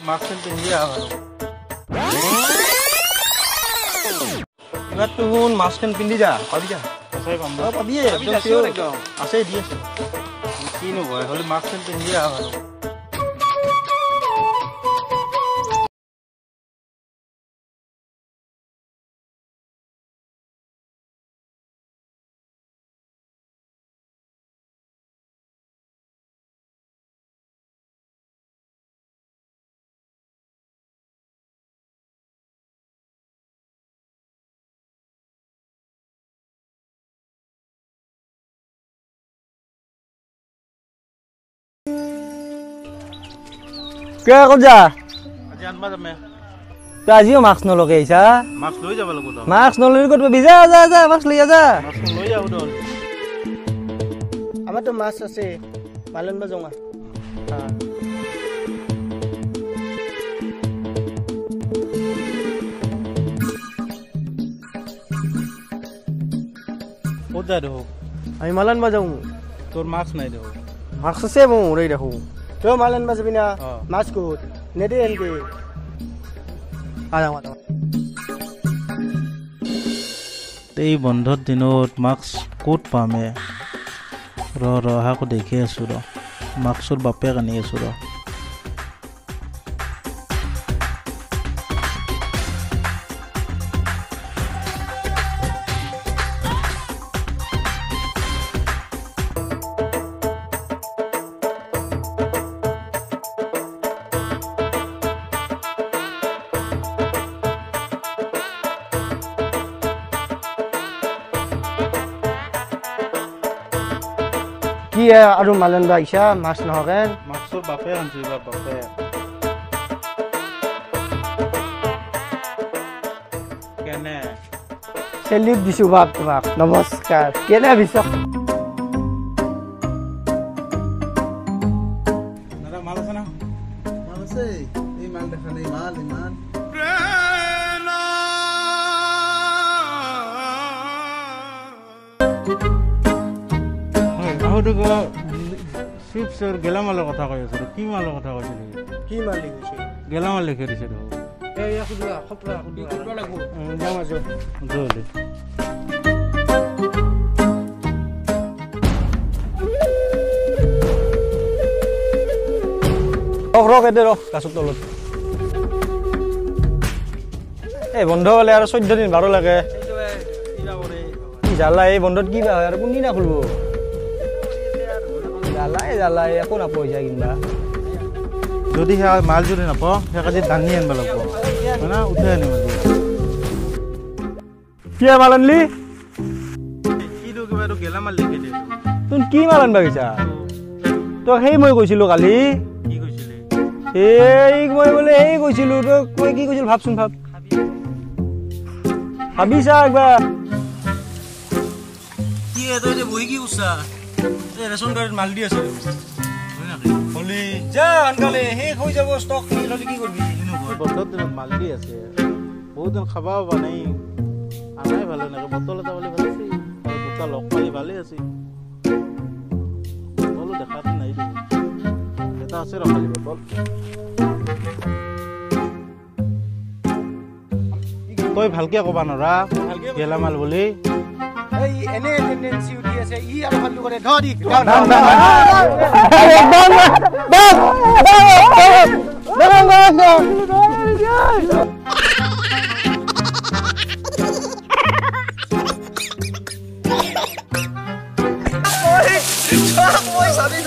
মাস্কখন পিন্ধি আহা ভাল। এইবাৰ তোহোন মাস্কখন পিন্ধি যা, পাবি যা। সঁচাই পাম? অঁ, পাবিয়ে, একদম চিয়'ৰ, একদম আছে, দি আছে। কিনো কয়, হ'লে মাস্কখন পিন্ধি আহা ভাল। কিয়, ক'ত যা? আজি আনবা যামে। তই আজিও মাস্ক নলগে আহিছা? মাস্ক লৈ যাব লাগিব। মাস্ক নললে ক'ত পাবি? যা যা যা, মাস্ক লৈ যা। মাস্ক লৈ যাওঁ দল। আমাৰতো মাছ আছে, মাল আনবা যাওঁ। ক'ত যায় দেখো? আমি মাল আনবা যাওঁ। তোৰ মাস্ক নাই দেখো। মাস্ক আছে মোৰ, এই দেখো। তই মাল আনবা যাবি না? মাছ ক'ত নেদে এনকে। এই বন্ধৰ দিনত মাস্ক ক'ত পামে? ৰ ৰ, আকৌ দেখি আছোঁ ৰ, মাস্কৰ বাপেক আনি আছোঁ ৰ। কি আৰু মাল আনবা আহিছা মাছ নোহোৱাকে? মাছৰ বাপেক আনছো এইবাৰ, বাপেক। কেনে চেলিউট দিছো বাপ তোমাক, নমস্কাৰ। কেনে ভাবিছ? দাদা, মাল আছে না? মাল আছে। এই মাল দেখা নাই, মাল ইমান। আহোঁতে কিবা চিপছৰ গেলামালৰ কথা কৈ আছো, কি মালৰ কথা কৈছে নেকি? কি মাল লিখিছে? গেলামাল লিখি দিছে দেখোন। জলদি। ৰখ ৰখ, এতে ৰখ, গাছৰ তলত। এই বন্ধ হ'লে আৰু 14 দিন বাৰ লাগে। কি জ্বালা এই বন্ধত, কি বা হয় আৰু, কোনদিনা খুলব? জ্বালাই জ্বালাই, একো নাপইচা কিনবা। যদি সেয়া মাল যদি নাপাওঁ, সেই কাজি দাঙি আনিব লাগিব, হয় না, উঠাই আনিব লাগিব। কি মাল আনলি? কিটো কিবা এইটো গেলামাল লিখি দিয়ে। তোৰ কি মাল আনবা গৈছা? তোক সেই মই কৈছিলো কালি। কি কৈছিলি? এই মই বোলে এই কৈছিলো তোক, মই কি কৈছিলো ভাবচোন, ভাব, ভাবি চা একবাৰ। কি তই যে বহি কি কৰিছা? এই ৰেচন কাৰ্ডত মাল দি আছে হলি, যা সোনকালে, শেষ হৈ যাব ষ্টক, শেষ হ'লে কি কৰিবি? বন্ধৰ দিনত মাল দি আছে, বহুত দিন খাবাও পোৱা নাই। আনাই ভাল এনেকে বটল এটা পালে ভাল আছে, আৰু দুটা লগ পালে ভালেই আছে। বটলো দেখাটো নাই দেখোন। এটা আছে ৰ খালি বটল। তই ভালকে ক'বা নৰা গেলামাল বুলি? এই এনে টেণ্ডেঞ্চি উঠি আছে ই, আৰু ফাল্টু কৰে ধৰ। মই চাবি।